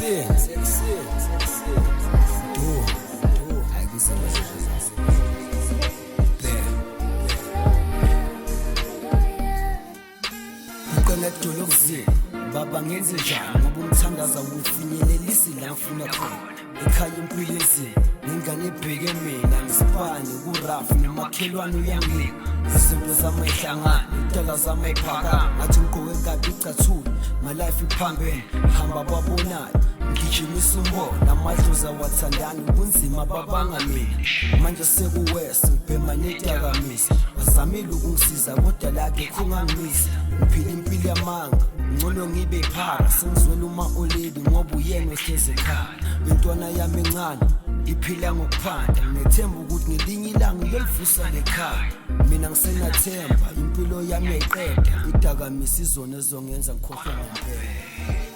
Sekusile. Do. Do. Hayi kunzima nje. There. Uqala kudolokuzini baba, ngenze njani ngoba umthandaza awufinyelelisi la ngifuna khona? Ekhaya impilo enzima, nengane ebheke mina. Ngisipane kurafu nomakhelwane uyanginika izinto zami ay'hlangane, iy'tala zami ay'phakame, ngathi ngigqoke kabi icathulo. My life iphambene, hamba babonayo, ngigijimisa umbono, amadlozi awathandani, ubunzima babanga mina. Manje sekuwest, ngibhema nedakamisa. Bazamile ukungisiza kodwa la kekho ongangimisa. Ngiphila impilo yamanga, ngcono ngibe phara. Sengizwela uma oledi ngoba uyena ohlezi ekhaya. Intwana yami encane iphila ngokuphanda. Nginethemba ukuthi ngelinye ilanga uyolivusa lekhaya. Mina ngisenathemba, impilo yami yayiqeda idakamisa, izona ezongenza ngikhohlwe ngempela.